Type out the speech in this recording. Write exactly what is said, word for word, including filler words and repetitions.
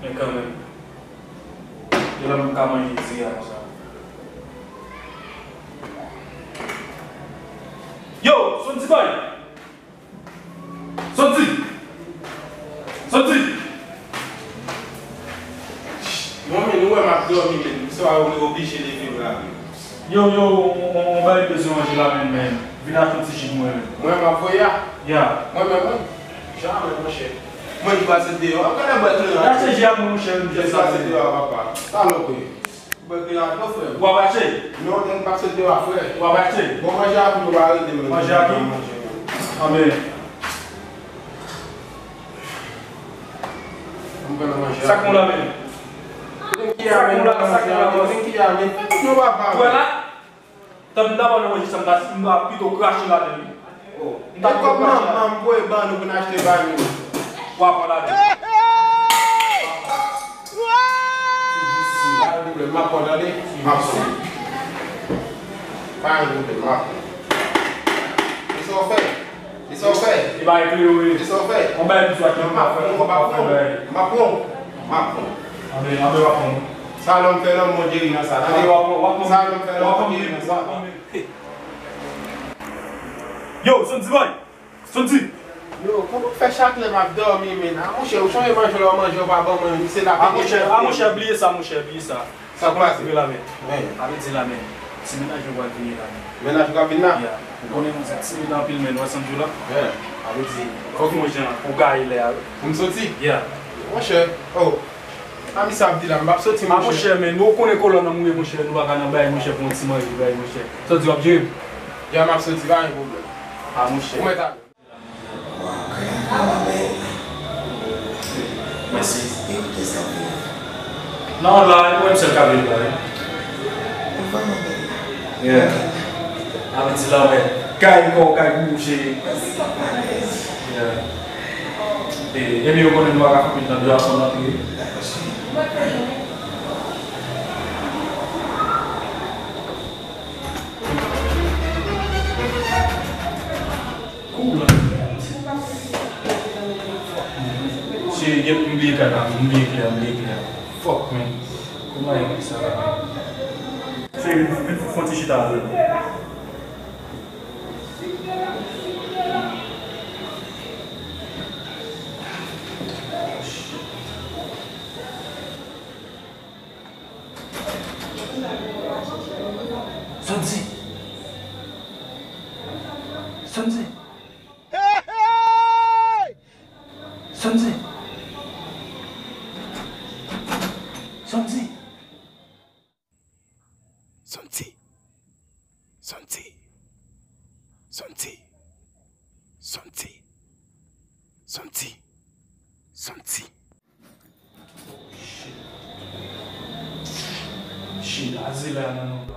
Men kanmenm, gen lè m ka manje diri a konsa. Yo, Sondy boy! Sondy! Sondy! Bon, men, nou wè m ap dòmi, men, swa ou oblije leve m la, men. Yo, yo, on, on, on bagay bezwen manje la menm, men. Vin achte yon ti ji pou mwen menm. Mwen m ap voye a? Ya. Mwen menm, wi. Jamè, monchè. Mwen ki pase deyò. An gade bwèt li an. Achte ji a pou mwen, monchè, m jis pase deyò a, papa. Salopri. Bwèt li an, non, frè. W ap achte? Non, nèg m pase deyò a, frè. W ap achte? Bon, manje a pou nou pa rete, men. Manje a ki? Manje. Anben. Anben, manje a. Sa k nou la, men? Sa k nou la, sa k nou la, bòs? Ou wè la? Tann m ta ban nou manje sa, m ta, m ta pito krache ladan l, wi. M ta pito krache ladan l. Manman m voye ban nou pou n achte vanilya. W a pran ladan l. Pa gen pwoblèm, m ap pran, tande. M ap pran. Pa gen pwoblèm, m ap pran. Kisa w fè? Kisa w fè? Li pa eklere, wi. Kisa w fè? On bagay m swa ki m pa fè, m pa fè bagay. M ap pran, m ap pran. Anben, anben, w ap pran. Sa lòm fè lòm, Bondye ri nan sa. Tande? W ap pran, w ap pran. Sa lòm fè lòm, Bondye ri nan sa. Yo, Sondy boy! Sondy! Yo, kòman w fè chak lè m ap dòmi, men? A, monchè, ou chanje manje lè w manje, ou pa ban mwen, se la. A, monchè, a, monchè, bliye sa, monchè, bliye sa. Sa k pase? Sa k pase la, men. Wi. A vle di la, men. Ti mennaj mwen pral vini la, men. Mennaj ou k ap vin la? Ya. Ou konnen nou se timoun anpil, men, nou wè Sandjou la? Ya. A vle di, fòk yon jan pou gaye lè a, wi. Pou m soti? Ya. Monchè, oh. A, misye ap di la, m p ap soti, monchè. A, monchè, men, nou konnen kolòn nan mouri, monchè, nou pa ka nan bay, monchè, pou yon ti manje, bay, monchè. Soti, w ap jere m? Ya, m ap soti, pa gen pwoblèm. A, monchè. Ou mèt ale. Mèsi. Non, la, e mwen sèl k ap viv la, wi. Yeah. Avè ti la, men. Kay kò, kay bouje. Yeah. E, epi yo konnen nou pa ka fè pit nan dwe ap antre. Kou la. Cheri, gen, m bliye kay la, m bliye kle a, m bliye kle a. Fòk, men. Kòman e sa la? Cheri, vin, vin, fè yon ti chita avè m. Sondy! Sondy! Sondy! Sondy! Sondy! Sondy! Sondy! Sondy! Sondy! Sondy! Shit. Shit, Azila nan non.